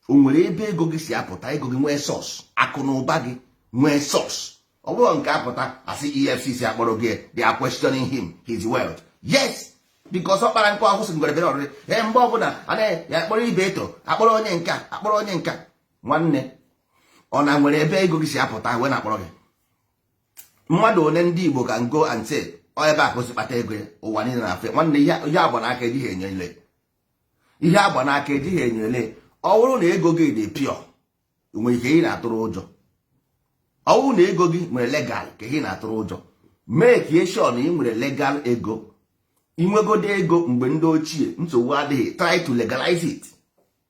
O nwere ebe ego gị si apụta, ego gị nwee source, akụ na ụba gị nwee source. Ọ bụrụ nke apụta asị EFCC akpọrọ gị, they are questioning him, his wealth. Yes, because ọ kpara nkụ ahụ sị ngwere bịara ọrịrị. Ee, mgbe ọbụla anaghị ya akpọrọ ibe eto, akpọrọ onye nka, akpọrọ onye nka. Nwanne, ọ na nwere ebe ego gị si apụta wee na-akpọrọ gị? Mmadụ one ndị Igbo can go and say ọ ebe a ka o si kpata ego ya, ụwa niile na-afịa. Nwanne, ihe agba n'aka ejighị enyo ele, ihe agba n'aka ejighị enyo ele. Ọ bụrụ na ego gị dị pure, nwere ike ị na-atụrụ ụjọ. Ọ bụrụ na ego gị nwere legal, ka ihe na-atụrụ ụjọ, mee ka sure na ị nwere legal ego. Inwegodo ego mgbe ndị ochie, nsogbu adịghị. Try to legalize it,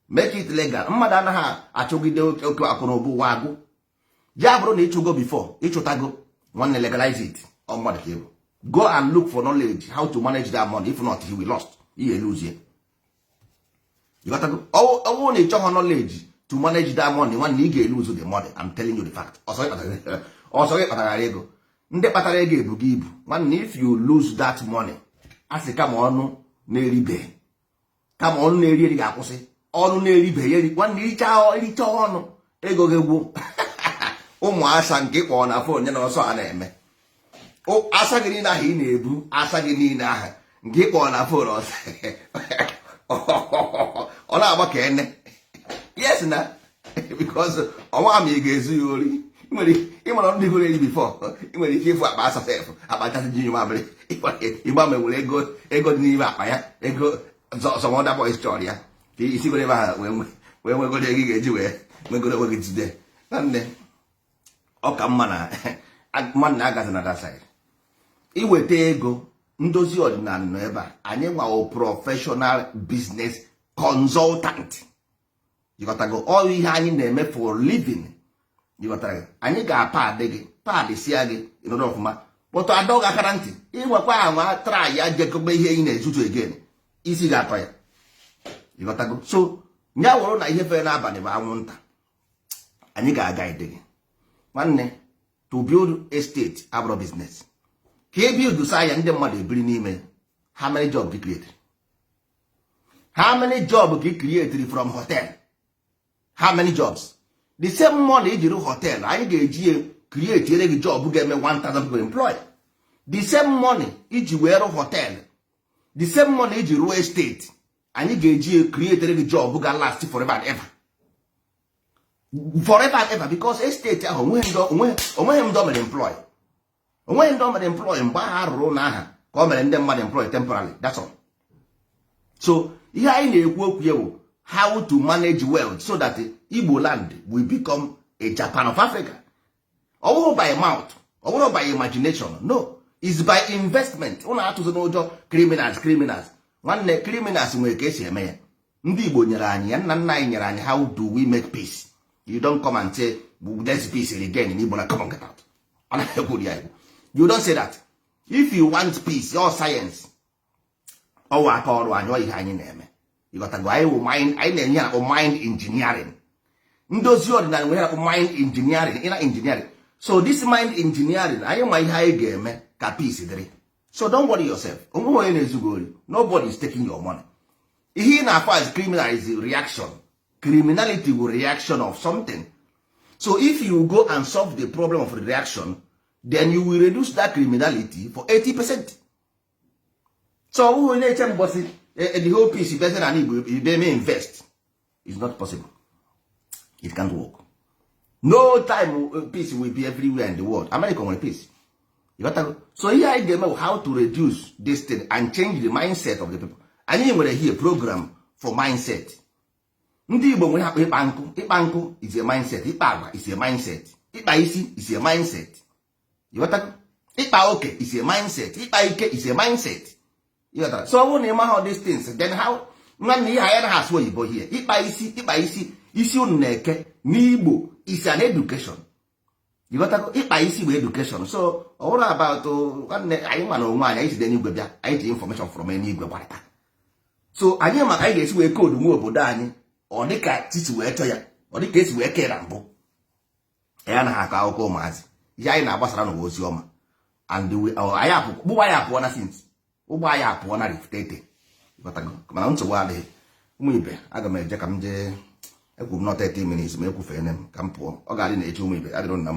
make it legal. Mmadụ anaghị achụgide oke akụ na ụba ụwa agụ. Ya bụrụ na ịchụgo before ịchụtago, nwanne, legalize it. Ọ mmadụ ka ịbụ. Go and look for knowledge how to manage that money. If not, you will lost, ihe lose ya. Ọ bụrụ na ị chọghọ knowledge to manage that money, nwanne, ị ga-elose the money. I'm telling you the fact. Ọsọ gị kpatara ego, ndị kpatara ego ebugo ibu. Nwanne, if you lose that money, a sị kama ọnụ na-eribe, kama ọnụ na-eri eri ga-akwụsị, ọnụ na-eribe ya eri. Nwanne, iricha ọnụ ego gị gwụ. Ụmụ asa nke kpọọ na phone ya na ọsọ a na-eme asa gị niile ahụ ị na-ebu, asa gị niile ahụ nke ịkpọọ na phone, ọsọ ọ na-agba ka ene. Yes na, because ọnwa ma ị ga-ezu ya ori. Ịmara ndị hụrụ eri before, ị nwere ike ịfụ akpa asa sef, akpa chasị ji mamịrị, ịgba ma nwere ego, ego dị n'ime akpa ya, ego some other boys chọrọ ya, ka isi gwere ebe ahụ wee nwegoro ego ị ga-eji wee nwegoro onwe gị jide. Nwanne, ọ ka mma na mmadụ na-agazi na that side iweta ego. Ndozi ọdịnala nọ ebe a. Anyị nwawo professional business consultant, jikọtago ọrụ ihe anyị na-eme for living, jikọtara gị. Anyị ga-apad gị, pad sia gị ịnọrọ ọfụma, kpọtụ adọ gị aka na ntị. Ịnwekwa anwa try ya, jekọba ihe ị na-ezuzu again, isi ga-atọ ya, jikọtago. So ya wụrụ na ihe fere n'abalị bụ anwụnta, anyị ga-aga ide gị. Nwanne, to build estate abụrụ business. Ka e build sa ya, ndị mmadụ ebiri n'ime. How many job ka create? How many job ka create from hotel? How many jobs? The same money ijiri hotel, anyị ga-eji ya create ere gị job ga-eme 1000 people employ. The same money iji wee rụ hotel, the same money iji rụọ estate, anyị ga-eji ya create ere gị job ga last forever and ever, forever and ever, because estate ahụ, onweghị ndị o mere employ, onweghị ndị o mere employ mgbe ahụ arụrụ ụlọ aha ka o mere ndị mmadụ employ temporarily, that's all. So ihe anyị na-ekwu okwu ya bụ how to manage wealth so that Igbo land will become a Japan of Africa. Ọ bụrụ by mouth, ọ bụrụ by imagination, no, is by investment. Ụnụ atụzi n'ụjọ criminals, criminals. Nwanne, criminals nwere ka esi eme ya. Ndị Igbo nyere anyị ya, nna nna anyị nyere anyị. How do we make peace? You don't come and say there's peace again in Igbo na come on, get out. Anaghị ekwu ya ekwu. You don't say that. If you want peace, your science, ọwa aka ọrụ anyị, ọ ihe anyị na-eme, ịghọtago? Anyị wụ mind, anyị na-enye akpọ mind engineering. Ndozi ọdịnala nwere akpọ mind engineering, inner engineering. So this mind engineering, anyị ma ihe anyị ga-eme ka peace dịrị. So don't worry yourself. Onweghị onye na-ezugo ori. Nobody is taking your money. Ihe ị na-afọ as criminal is reaction. Criminality will reaction of something. So if you go and solve the problem of reaction, then you will reduce that criminality for 80%. So ọ bụghị na-eche mbọsị the whole peace bịazi na Igbo ibe mee invest. It's not possible. It can't work. No time peace will be everywhere in the world. America nwere peace. You got to. So ihe anyị ga-eme bụ how to reduce this thing and change the mindset of the people. Anyị nwere here program for mindset. Ndị Igbo nwere akpa ịkpa nkụ. Ịkpa nkụ is a mindset. Ịkpa agwa is a mindset. Ịkpa isi is a mindset. You got to. Ịkpa oke is a mindset. Ịkpa ike is a mindset. You got to. So ọ bụrụ na ị maghị all these things, then how? Nwanne, ihe anyị anaghị asụ oyibo here. Ịkpa isi, ịkpa isi, isi unu na-eke n'Igbo is an education. You got to. Ịkpa isi bụ education. So ọ bụrụ about nwanne anyị ma na onwe anyị, anyị si n'eluigwe bịa. Anyị ji information from eluigwe gbarịta. So anyị maka anyị ga-esi wee code nwe obodo anyị, ọ dịka titi wee chọọ ya, ọ dịka esi wee kee na mbụ. Anyị anaghị akọ akụkọ ụmụazị. Ihe anyị na-agbasara n'ụwa ozi ọma and anyị apụ ụgbọ anyị apụọ na since ụgbọ anyị apụọ na riftete. Mana nsogbu adịghị, ụmụ ibe. Aga m eje ka m jee. Ekwu m nọ 30 minutes ma ekwufee m ka m pụọ. Ọ ga-adị na echi, ụmụ ibe. Adịrị na